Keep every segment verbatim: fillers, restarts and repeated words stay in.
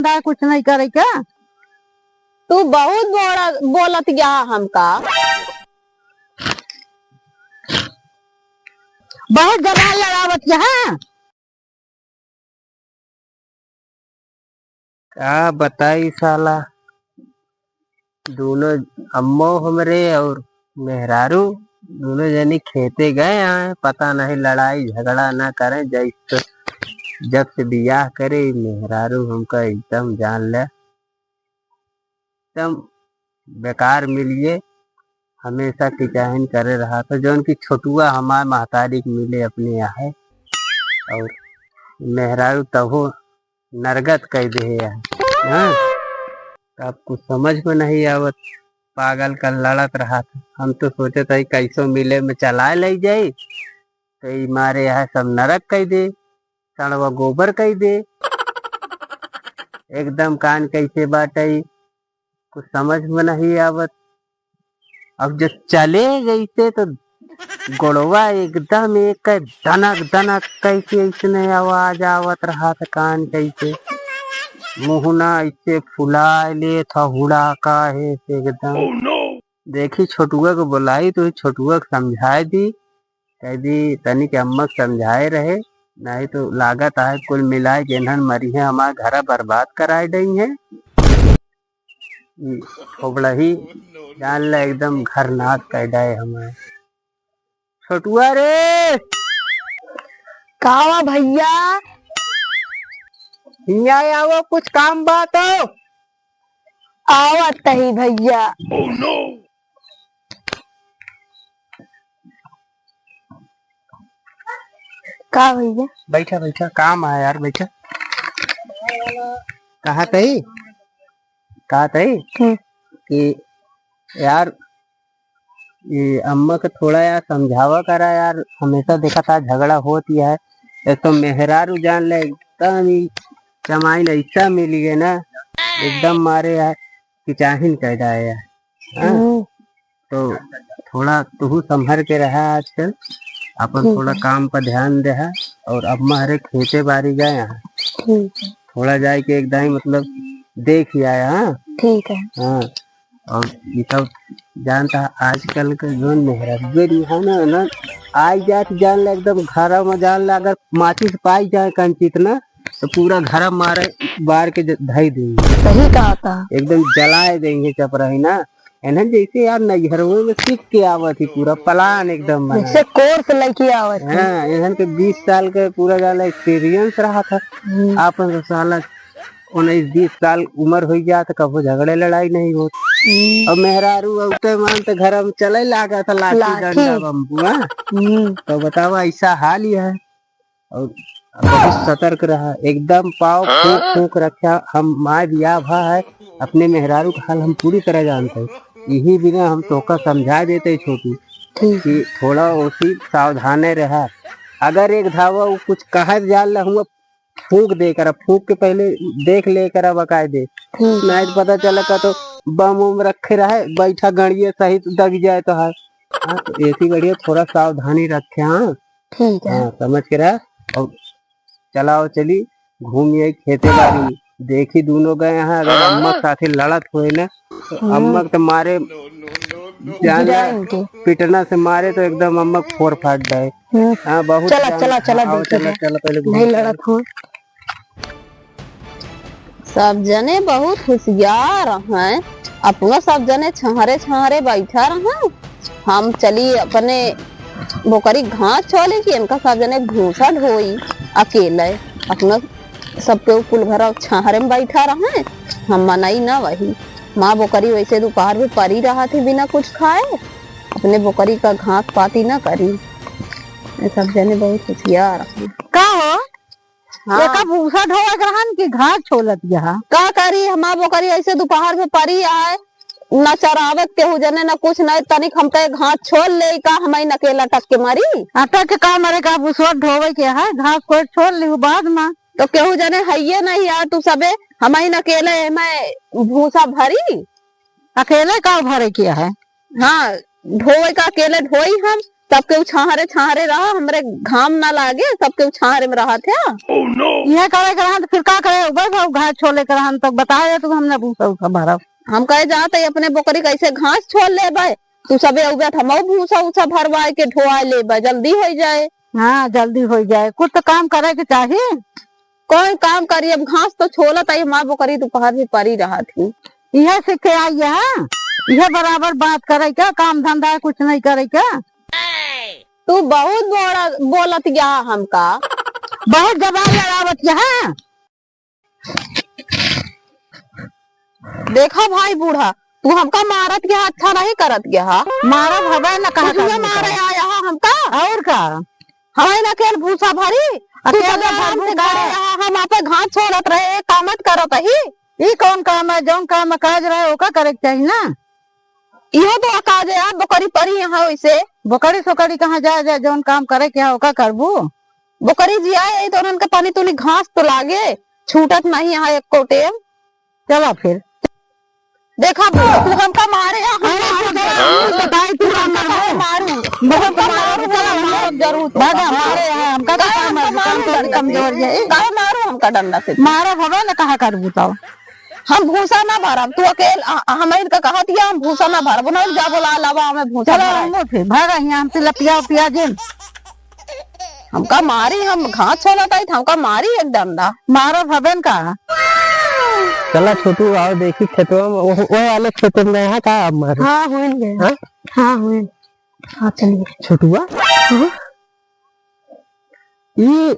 धंधा कुछ नहीं करे का? तू बहुत बोला, बोलत गया हमका। बहुत जबान लड़ावत गया, हाँ? का बताई साला, दोनों अम्मो हमरे और मेहरारू, दोनों जनी खेते गए हैं, पता नहीं लड़ाई झगड़ा ना करें। जैसे, जब से बियाह करे, मेहरारू हमका एकदम जान ले, एकदम बेकार मिलिए, हमेशा किचाहिन करे रहा था। जौन की छोटुआ हमार महतारी के मिले अपने यहाँ है, और मेहरारू तहो नरगत कह दे है। हाँ, तो अब कुछ समझ में नहीं आवत, पागल का लड़त रहा था। हम तो सोचे थे कैसो मिले में चलाए ले जाई, तो ई मारे यहाँ सब नरक कह दे, सड़वा गोबर कह दे, एकदम कान कैसे बाटे, कुछ समझ में नहीं आवत। अब जब चले जैसे तो गोड़वा एकदम एक दनक दनक कैसे ऐसने आवाज आवत रहा था कान कैसे, मुहना ऐसे फुला ले था हुड़ा का है से एकदम। देखी छोटुआ को बुलाई तो छोटुआ को समझाए दी, कह दी तनी के अम्मा के समझाए रहे, नहीं तो लागत है कुल मिलाए के इन्हन मरी है हमार घरा बर्बाद कराए डई है। ई खोबड़ही जान ले एकदम घर नाश कर डाए हमें। छोटुआ रे, का हुआ भैया? हियाँ आवो, कुछ काम बा तो। आवत ही भैया। का भैया? बैठा, बैठा, काम है यार, बैठा। कहा तई? कहा तई हम्म। कि यार, ये अम्मा के थोड़ा यार समझावा करा यार, हमेशा देखा था झगड़ा होत ही है। एक तो मेहरारू जान ले, एकदम ही चमाइन ऐसा मिली है ना, एकदम मारे यार, किचाहिन कह डाए यार। हाँ? हम्म। तो थोड़ा तुहू संभर के रहा आजकल, अपन ठीक थोड़ा है। काम पर ध्यान देहा, और अम्मा हरे खेते बारी गए हैं, ठीक है। थोड़ा जाए के एक दाई मतलब देख ही आया, हाँ? ठीक है। हाँ, और ये सब जानता है, आजकल के जौन मेहररुए रही है ना, ना, आई जात जान ले एकदम घरा में जान ले, अगर माचिस पाई जाए कंचित ना, तो पूरा घर मारे बार के ज-, धई देंगे। सही कहा था। एकदम जलाए देंगे चपराही ना। एनहन जैसे यार नैहरवे में सीख के आवत ही, पूरा plan एकदम बना। जैसे course लेके आवत ही। हाँ, एनहन के बीस साल के पूरा ज्यादा experience रहा था। हम्म। आपन तो साला उन्नीस बीस साल उम्र हो गया तो कबो झगड़े लड़ाई नहीं होत। हम्म। और मेहरारू औते मान तो घर में चले लागा था लाठी लाठी। डंडा बम्बू, हाँ? हम्म। तो बतावा ऐसा हाल ही है। और बहुत सतर्क रहा, एकदम पाँव फूंक फूंक रखा। हम माय बियाह भा है, अपने मेहरारू का हाल हम पूरी तरह जानते हैं। यही बिना हम तोका समझा देते छोटू ठीक। कि थोड़ा ओसी सावधाने रहा। अगर एक धावा वो कुछ कहा जान ला हुआ, फूंक दे करा, फूंक के पहले देख ले करा बकायदे। ठीक। नहीं तो पता चला का तो बम उम रखे रहे, बैठा गड़िए सहित दग जाए तो है। हाँ, तो ऐसी बढ़िया थोड़ा सावधानी रखे, हाँ। ठीक है। हाँ, समझ के रहा। और चलाओ चली, घूम आई खेते बारी में। देखी दोनों गए हैं, अगर अम्मा के साथे लड़त होए ना, तो हम्म। अम्मा के तो मारे जान गिराए उनके। पिटना से मारे तो एकदम अम्मा के फोर फाट जाए। हम्म। हाँ, बहुत चला, जान चला, चला, आओ, देखी चला, है। चला, पहले घूम नहीं के लड़त हो। सब जने बहुत होशियार हैं, अपनो सब जने छहरे छहरे बैठा रहा। हम चली अपने बोकरी घास छोले कि इनका सब जने भूसा ढोई अकेले। अपना सबके उ कुल घर छहरे में बैठा रहे, हम मनई ना वही। माँ बोकरी वैसे दोपहर में परी रहा थी बिना कुछ खाए, अपने बोकरी का घास पाती ना करी। ये सब जने बहुत होशियार हैं। का हो? हाँ। एका भूसा ढोवे के रहन कि घास छोलत यहाँ? का करी, हमार बोकरी ऐसे दोपहर में परी आए, न चरावत केहू जने, न कुछ, न तनिक हम कहे घास छोल ले, का हमई नकेला टक के मरी? अटक के का मरे का, भूसवा ढोवे के है, घास कोई छोल ली बाद में। तो केहू जने हइये नहीं यार, तू सबे हमई नकेले में भूसा भरी। अकेले का भरे के है? हाँ, ढोवे का अकेले ढोई हम, सबके उ छाहरे छाहरे रहा, हमरे घाम ना लागे, सबके उ छाहरे में रहत है। यह करे के रहन तो फिर का करे, उबे भाव घास छोले के रहन तो बताओ, ये तो हमने भूसा उसा भरब। हम कहे जात है अपने बोकरी कैसे घास छोल लेबे, तू सबे उबे तो हमहू भूसा उसा भरवाए के ढोआ लेबे, जल्दी होइ जाए। हाँ, जल्दी होइ जाए, कुछ तो काम करे के चाही। कौन काम करी, अब घास तो छोलत आई, हमार बोकरी दोपहर भी परी रहत ही। यह सीखे आई है, यह बराबर बात करे क्या, काम धंधा कुछ नहीं करे क्या? तू बहुत बोला, बोलत गया हमका। बहुत जबान लड़ावत गया। देखा भाई बूढ़ा, तू हमका मारत गया, अच्छा नहीं करत गया। मारब हवे न कहा तुझे करबू मारे का? आया हा हमका। और का? हमें न अकेल भूसा भरी, तू अकेल तो भर आराम से भूसा। घरे आया, हम आपे घास छोलत रहे, एक काम मत करत ही। ई कौन काम है? जौन काम में काज रहे, ओका करे के चाही ना। इहो तो काज है यार, बोकरी परी यहाँ वैसे। बोकरी सोकरी कहाँ जाए, जाए, जौन काम करे के है, ओका करबू। बोकरी जिया यही तो उनके पानी तूनी घास तो लागे, छूटत नहीं यहाँ एको टेम। चला फिर। देखा बो, तू हमका मारे या हम अरे, मारू तू जरूर। बताई, तू हम हमका मारू। मारू। बहुत हमका मारू, मारू, चला, मारू जरूर। भागा, मारे या, हमका का मारू, मारू, कमजोर, डंडा से। कमजोर ये। का मारू हमका डंडा से? मारो भवे न कहा कर बुताओ। हम भूसा ना भरब, तू अकेल, आ, आ, हम इनका कहत या हम भूसा ना भरब, ना जा बोला लावा हमें भूसा चला, भराए। हम फिर भागा यहाँ, हमसे लपिया उपिया जिन। हमका मारी, हम घास छोलत आई, हमका मारी एक डंडा। मारो भबेन का। चला छोटू, आओ देखी खेतवा में, वो, वो वाले खेत में है का अब मारे? हाँ, हुइन गए। हाँ? हाँ, हुइन। हाँ, चलिए। छोटुआ? हाँ? ई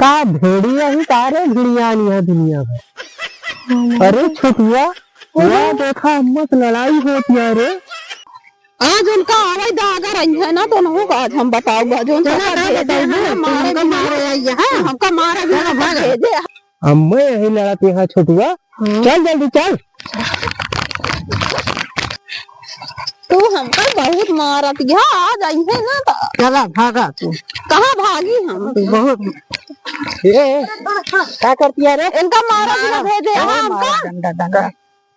का भेड़िया ही का रे, भिड़ियानी है दुनिया में। हाँ, अरे छोटुआ, हाँ। वह देखा अम्मा से लड़ाई होती है रे। आज उनका आवे दा, अगर आई है ना, तो उनको आज हम बताऊंगा, जो उनका चला, का भेजे बताऊंगा? हैं, मारे हमका भी मारे आई है, हाँ। हमका मारे भी चला, उनका भाग। भेजे हैं। अम्मा यही लड़त यहाँ छोटुआ, हाँ। चल जल्दी चल। तू हमका बहुत मारत, यहाँ आ जाई है ना तो। चला, भागा तू। कहाँ भागी हम? तू बहुत ए, का करती है रे? इनका मारा भी ना मारा, भेजे, अरे हाँ, मारा, हमका। डंडा, डंडा।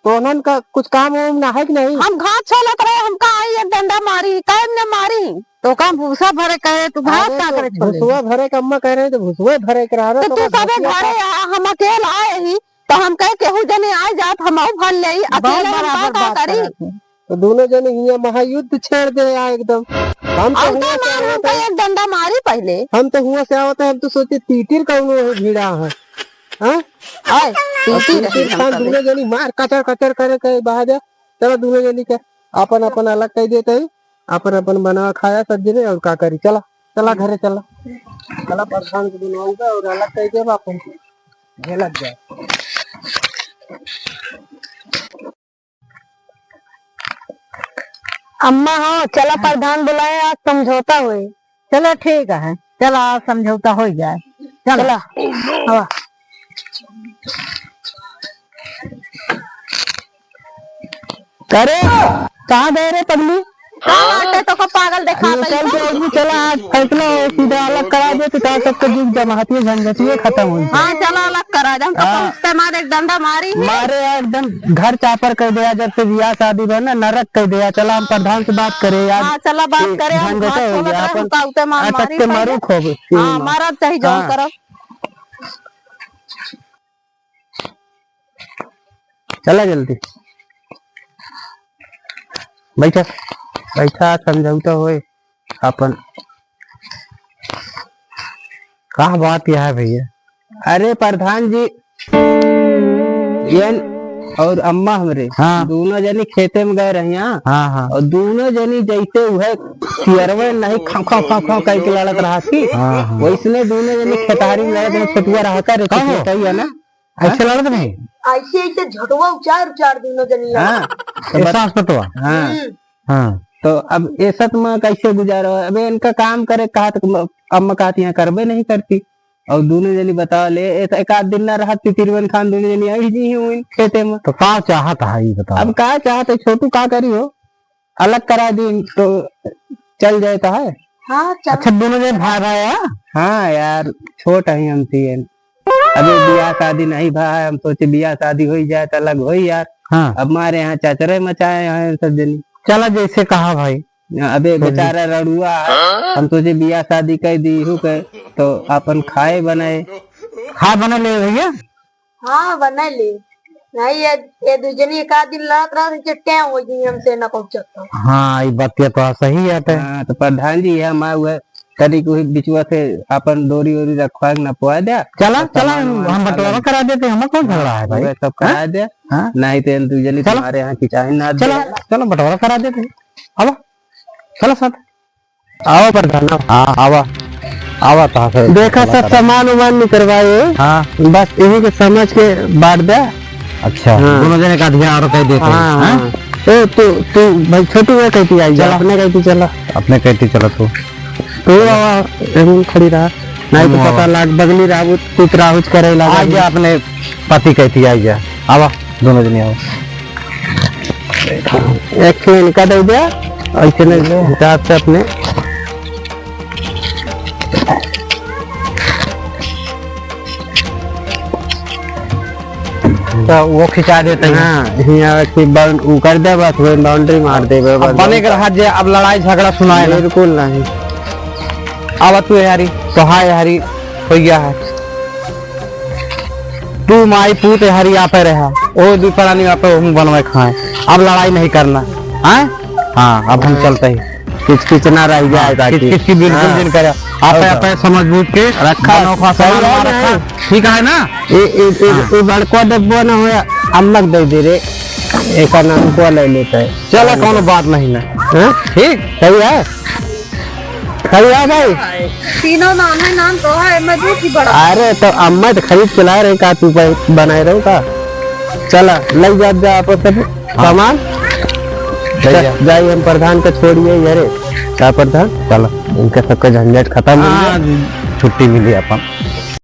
तो उन्हन का कुछ काम वाम ना है कि नहीं? हम घास छोलत रहे, हमका आई एक डंडा मारी, काहे ने मारी? तो का भूसा भरे कहे, तू घास अरे का तो करे छोले? भूसवा भरे के अम्मा कह रहे तो भूसवा भरे के रहा तो तो तू का सबे भूसवा घरे का आ, हम अकेल आए ही, तो हम कहे केहू जने आए जात, हम आऊ भर लेई, बहुत अकेले हम का, बराबर का बात करी? करत है। तो दोनों जने हियाँ महायुद्ध छेड़ दे यार एकदम। हम तो हम हुआँ का से मार, आवत हमका है। एक डंडा मारी पहले। हम तो हुआँ से आवत है, हम तो सोचे तीतिर कौनो है भिड़ा है। हाँ? आए, अब तीतिर तीतिर है खान हमका दोनों जनी मार कचर कचर करे, करे बहा जा। चला दोनों जनी के अपन अपन अलग कर देते हैं, अपन अपन बनावा खाया सब जने और का करी। चला, चला घरे चला। चला प्रधान के बनाऊंगा और अलग कर देबा अपन। झेलत जाए। अम्मा हो, चला प्रधान बुलाए, आज समझौता होए। चला ठीक है, चला आज समझौता हो जाए। चला। चला। हवा। करे, कहाँ गए रे पगली? का बाटे तो को पागल देखा अरे भाई चल को? के अभी चला, आज फैसला हो, सीधा अलग करा दे, तो का सबके जीव जमाहतिये झंझटिये खत्म हो जाए। हाँ, चला अलग करा दे, हम तो हाँ। पहुँचते मार एक डंडा मारी ही। मारे यार एकदम घर चापर कर दे यार, जब से बियाह शादी भर ना नरक कर दे यार। चला हम प्रधान से बात करे यार। हाँ, चला बात करे, हम झंझट हो गया, अपन हमका उते मार अटक मारी के पहले। मारू खूब। हाँ, मारा चाही जौन हाँ। करब। चला जल्दी। बैठा, बैठा, समझौता होए अपन। का बात यह है भैया? अरे प्रधान जी, ये न-, और अम्मा हमरे, हाँ। दोनों जनी खेते में गए रहिया। हाँ, हाँ। और दोनों जनी जैसे उहे सियरवे नहीं खाँव, खाँव, खाँव, खाँव करके लड़त रहा थी। हाँ, हाँ। वैसने दोनों जनी खेतहरी में लड़त रहे, छोटुआ रहा कर, कहो। छोटुआ कही है ना? ऐसे हाँ? लड़त रहे? ऐसे, ऐसे झटवा उचार, उचार दोनों जनी लड़त हाँ। रहे। तो ए बत-, सास पतवा? हाँ। हम्म। हाँ। तो अब ए सत में कैसे गुजारो? अबे इनका काम करे कहा तो म-, अम्मा कहती यहाँ करबे नहीं करती। और दोनों जनी बताओ ले, एक, एक आध दिन ना रहत तितिरवन खान दोनों जनी आई जी हुई खेते में। तो का चाहत है ये बताओ? अब का चाहत है, छोटू का करी हो? अलग करा दी तो चल जाए तो है। हाँ, चल। अच्छा, दोनों जने भाई भाई है? हाँ यार, छोट है हमसे ये। अभी बियाह शादी नहीं भा है, हम सोचे बियाह शादी होई जाए तो अलग होई यार। हाँ। अब मारे यहाँ चचरे मचाए हैं सब जनी। चला जैसे कहा भाई। अबे तो बेचारा रड़ुआ है, हम सोचे बियाह शादी कर दी हूँ के, तो अपन खाए बनाए। खाए बना ले भैया। हाँ, बना ले। नहीं, ये, ये दू जनी एक आध दिन लड़त रहत, इनके टेम हो गई हमसे ना पहुँचत तो। हाँ, ये बात ये तो सही है ते। हाँ, तो प्रधान जी, हम आए हुए तनी को ही बिचवा से अपन डोरी ओरी रखवा के नपवा दे। चला, और चला, सामान वामान हम बंटवारा अलग करा देते, हमें कौन झगड़ा है भाई? वह सब करा हाँ? दे। हाँ? नहीं तो इन दू जनी चला। तुम्हारे यहाँ की चाहे ना चला, दे। चला, बंटवारा करा देते। अब चला साथ। आवा प्रधान, आवा। हाँ, आवा। आवा, कहाँ से देखा, चला सब करा। सामान उमान निकरवाए। हाँ। बस यही के समझ के बांट दे। अच्छा, हाँ। दोनों जने का अधिकार कह देते हैं, हाँ, हाँ? हाँ। ए, तू, तू भाई छोटू है, कहती आई जा, चला। अपने कहती चला। अपने कहती चला तू। तू आवा, एमन खड़ी रहा, नहीं तो हम्म, पता आवा। लाग बगली राहुत, कुछ राहुत करे लगा। आ जा, अपने पति कहती आई जा, आवा। दोनों जने आओ। एक ठो इनका दे दे, ऐसे नहीं ले, हिसाब से अपने। तो वो खिंचा देते हैं। हाँ, हियाँ की बाउंड-, ऊ कर दे बस, वही बाउंड्री मार दे बस। अब बने के रहा जे अब लड़ाई झगड़ा सुनाए ना। बिल्कुल नहीं। अब तू यारी, तो हाँ यारी, हो गया है। तू माई पूत हरी आपे रहा, ओ दू प्राणी आपे हम बनवे खाए। अब लड़ाई नहीं करना, हैं? हाँ, अब हम चलते ही। किचकिच ना रह जाए हाँ, ताकि। किचकिच की बिल्कुल हाँ। जिन करे। आपे, और आपे समझ बूझ के रखा, बनवा खा, सही सामान रहा वामान ना। रखा। ठीक है ना? ए, ए, ए, हाँ। ए बड़को डब्बो ना होया, अम्मक दे दे रे। एका नाम को ले लेता है। चला, कौनो बात नहीं ना। हाँ? ठीक? सही है? अरे यार भाई। तीनों नाम है, नाम तो है, मैं दूध की बड़ा। अरे तो अम्मा तो खरीद के लाए रहे, का तू ब-, बनाए रहो का? चला, लग जा, जा आप सब हाँ। सामान। ले जा। जा, जाइए हम प्रधान को छोड़िए, ये रे। का प्रधान? चला। इनका सबका झंझट खत्म हो गया। हाँ, छुट्टी मिली अपन।